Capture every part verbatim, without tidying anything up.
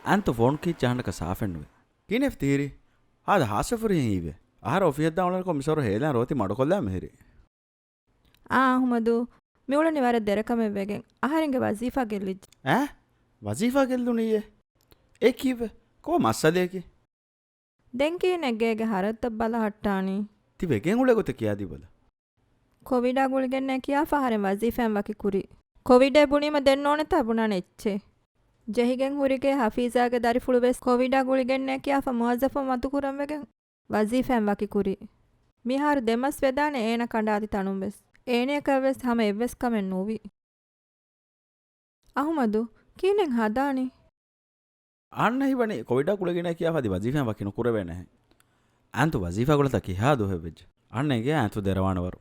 އަންތު ފޯން ކީއްޗެއް އަހަންނަކަށް ސާފެއްނުވޭ. ކިހިނެއް ތިހިރީ؟ ހާދަ ހާސްވެފަ ހުރިހެން ހީވޭ. އަހަރަށް އޮފީހަށް ދާން އުޅެނިކޮށް މިސަރު ހޭލާން ރޯތި މަޑުކޮށްލާ މިހިރީ. އާ އަހުމަދު، މިއުޅެނީ ވަރަށް ދެރަކަމެއް ވެގެން. އަހަރެންގެ ވަޒީފާ ގެއްލިއްޖެ. އާ؟ ވަޒީފާ ގެއްލުނީއޭ؟ އެ ކީއްވެ؟ ކޮބާ މައްސަލައަކީ؟ ދެން ކިހިނެއް ގޭގެ ހަރަދުތައް ބަލަހައްޓާނީ؟ ތި ވެގެން އުޅޭ ގޮތެއް ކިޔާދީބަލަ. ކޮވިޑާ ގުޅިގެންނޭ ކިޔާފަ އަހަރެން ވަޒީފާއިން ވަކި ކުރީ. ކޮވިޑޭ ބުނީމަ ދެން ނޯންނަތާ ބުނާނެ އެއްޗެއް. ޖެހިގެން ހުރިގޭ ހަފީޒާގެ ދަރިފުޅު ވެސް ކޮވިޑާ ގުޅިގެންނޭ ކިޔާފަ މުވައްޒަފުން މަދުކުރަން ވެގެން ވަޒީފާއިން ވަކި ކުރީ. މިހާރު ދެ މަސް ވެދާނެ އޭނަ ކަނޑާލި ތަނުން ވެސް. އޭނަޔަކަށް ވެސް ހަމަ އެއްވެސް ކަމެއް ނުވި. އަހުމަދު، ކިހިނެއް ހަދާނީ؟ އަންނަ ހީވަނީ ކޮވިޑާ ގުޅިގެންނޭ ކިޔާފަ އަދި ވަޒީފާއިން ވަކި ނުކުރެވޭނެހެން. އަންތު ވަޒީފާ ގުޅަތާ ކިހާ ދުވަހެއް ވެއްޖެ؟ އަންނަ އެނގޭ އަންތު ދެރަވާނެ ވަރު.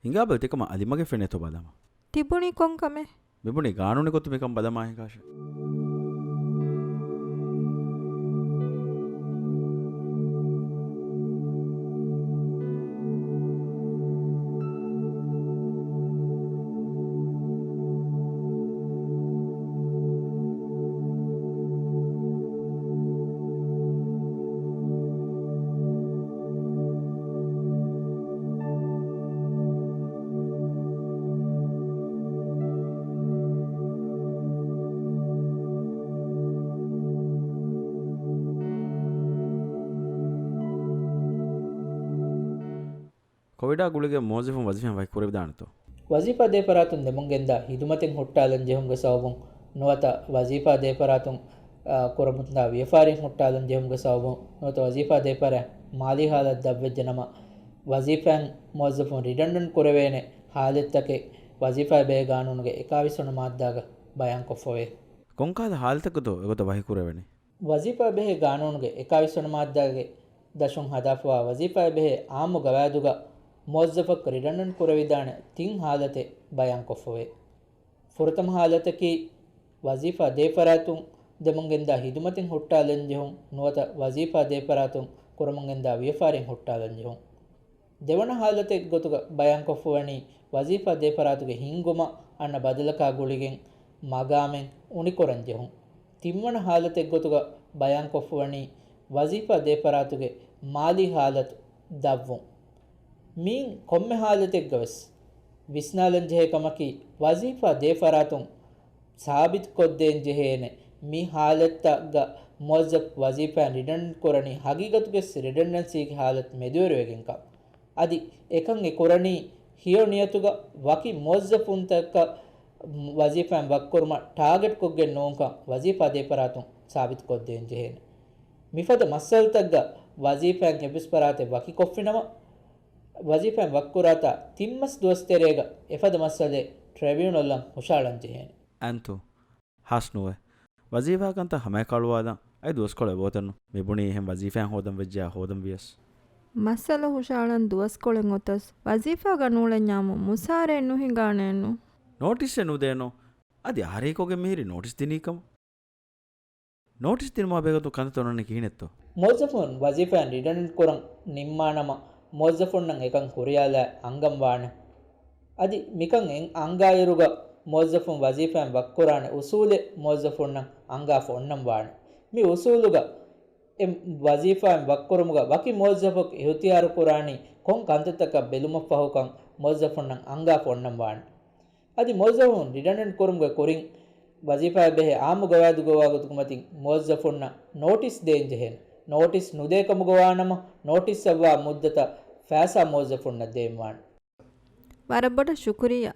ހިނގާބަލަ ތިކަމަށް އަލިމަގެ ފެނޭތޯ ބަލަމާ. ތިބުނީ ކޮން ކަމެއް؟ މިބުނީ ގާނޫނީ ގޮތުން މިކަން ބަލަމާ ހިނގާށޭ. ކޮވިޑާ ގުޅިގެން މުވައްޒަފުން ވަޒީފާއިން ވަކި ކުރެވިދާނެތޯ؟ ވަޒީފާ ދޭ ފަރާތުން ދެމުންގެންދާ ހިދުމަތެއް ހުއްޓާލަން ޖެހުމުގެ ސަބަބުން ނުވަތަ ވަޒީފާ ދޭ ފަރާތުން، އާ، ކުރަމުންދާ ވިޔަފާރިއެއް ހުއްޓާލަން ޖެހުމުގެ ސަބަބުން ނުވަތަ ވަޒީފާ ދޭ ފަރާތް މާލީ ހާލަތު ދަށްވެއްޖެ ނަމަ، ވަޒީފާއިން މުވައްޒަފުން ރިޑަންޑަންޓް ކުރެވޭނެ ހާލަތްތަކެއް ވަޒީފާއާ ބެހޭ ގާނޫނުގެ އެކާވީސް ވަނަ މާއްދާގަ ބަޔާންކޮށްފަވޭ. ކޮންކަހަލަ ހާލަތެއްގަތޯ އެގޮތަށް ވަކިކުރެވެނީ؟ ވަޒީފާއާ ބެހޭ ގާނޫނުގެ އެކާވީސް ވަނަ މާއްދާގެ ދަށުން ހަދާފަވާ ވަޒީފާއާ ބެހޭ އާއްމު ގަވާއިދުގަ މުވައްޒަފަކު ރިޑަންޑަންޓް ކުރެވިދާނެ ތިން ހާލަތެއް ބަޔާންކޮށްފަވޭ. ފުރަތަމަ ހާލަތަކީ، ވަޒީފާ ދޭ ފަރާތުން ދެމުންގެންދާ ހިދުމަތެއް ހުއްޓާލަން ޖެހުން ނުވަތަ ވަޒީފާ ދޭ ފަރާތުން ކުރަމުންގެންދާ ވިޔަފާރިއެއް ހުއްޓާލަން ޖެހުން. ދެވަނަ ހާލަތެއް ގޮތުގަ ބަޔާންކޮށްފަވަނީ، ވަޒީފާ ދޭ ފަރާތުގެ ހިންގުމަށް އަންނަ ބަދަލަކާ ގުޅިގެން މަގާމެއް އުނިކުރަން ޖެހުން. ތިންވަނަ ހާލަތެއް ގޮތުގަ ބަޔާންކޮށްފަވަނީ، ވަޒީފާ ދޭ ފަރާތުގެ މާލީ ހާލަތު ދަށްވުން. މިއިން ކޮންމެ ހާލަތެއްގަވެސް ވިސްނާލަން ޖެހޭ ކަމަކީ، ވަޒީފާ ދޭ ފަރާތުން ސާބިތުކޮށްދޭން ޖެހޭނެ މި ހާލަތްތައްގަ މުވައްޒަފް ވަޒީފާއިން ރިޑަންޑަންޓް ކުރަނީ ހަގީގަތުގަވެސް ރިޑަންޑަންސީގެ ހާލަތު މެދުވެރިވެގެންކަން. އަދި އެކަން އެ ކުރަނީ ހެޔޮ ނިޔަތުގަ ވަކި މުވައްޒަފުންތަކަށް ވަޒީފާއިން ވަކިކުރުމަށް ޓާގެޓްކޮށްގެން ނޫންކަން ވަޒީފާ ދޭ ފަރާތުން ސާބިތުކޮށްދޭން ޖެހޭނެ. މިފަދަ މައްސަލަތައްގަ ވަޒީފާއިން އެއްވެސް ފަރާތެއް ވަކިކޮށްފިނަމަ، ވަޒީފާއިން ވަކިކުރާތާ ތިން މަސް ދުވަސް ތެރޭގަ އެފަދަ މައްސަލައެއް ޓްރިބިއުނަލްއަށް ހުށަހަޅަން ޖެހޭނެ. އަންތު، ހާސް ނުވޭ. ވަޒީފާ ކަންތައް ހަމައެކައުޅުވާލަން އައި ދުވަސްކޮޅެއް އެބައޮތަންނު. މިބުނީ އެހެން ވަޒީފާއިން ހޯދަން ވެއްޖެޔާ ހޯދަން ވިޔަސް. މައްސަލަ ހުށަހަޅަން ދުވަސްކޮޅެއް އޮތަސް، ވަޒީފާގަ ނޫޅެންޏާމު މުސާރައެއް ނުހިނގާނެއެއްނު. ނޯޓިސްއެއް ނުދޭނު. އަދި އަހަރެއްކޮށްގެން މިހިރީ ނޯޓިސް ދިނީ ކަމަށް. ނޯޓިސް ދިނުމާ ބެހޭގޮތުން ކަންތައްތައް އޮންނަނީ ކިހިނެއްތޯ؟ މުވައްޒަފުން ވަޒީފާއިން ރިޑަންޑަންޓް ކުރަން ނިންމާނަމަ، މުވައްޒަފުންނަށް އެކަން ކުރިޔާލާ އަންގަން ވާނެ. އަދި މިކަން އެ އަންގާއިރުގަ މުވައްޒަފުން ވަޒީފާއިން ވަކިކުރާނެ އުސޫލެއް މުވައްޒަފުންނަށް އަންގާފަ އޮންނަން ވާނެ. މި އުސޫލުގަ އެ ވަޒީފާއިން ވަކިކުރުމުގަ ވަކި މުވައްޒަފަކު އިހުތިޔާރު ކުރާނީ ކޮން ކަންތައްތަކަށް ބެލުމަށްފަހުކަން މުވައްޒަފުންނަށް އަންގާފަ އޮންނަން ވާނެ. އަދި މުވައްޒަފުން ރިޑަންޑަންޓް ކުރުމުގެ ކުރިން، ވަޒީފާއާ ބެހޭ އާއްމު ގަވާއިދުގަ ވާގޮތުގެ މަތިން މުވައްޒަފުންނަށް ނޯޓިސް ދޭން ޖެހޭނެ. ނޯޓިސް ނުދޭ ކަމުގަ ވާނަމަ، ނޯޓިސްއަށްވާ މުއްދަތަށް ފައިސާ މުވައްޒަފުންނަށް ދޭން ވާނެ. ވަރަށް ބޮޑަށް ޝުކުރިއްޔާ.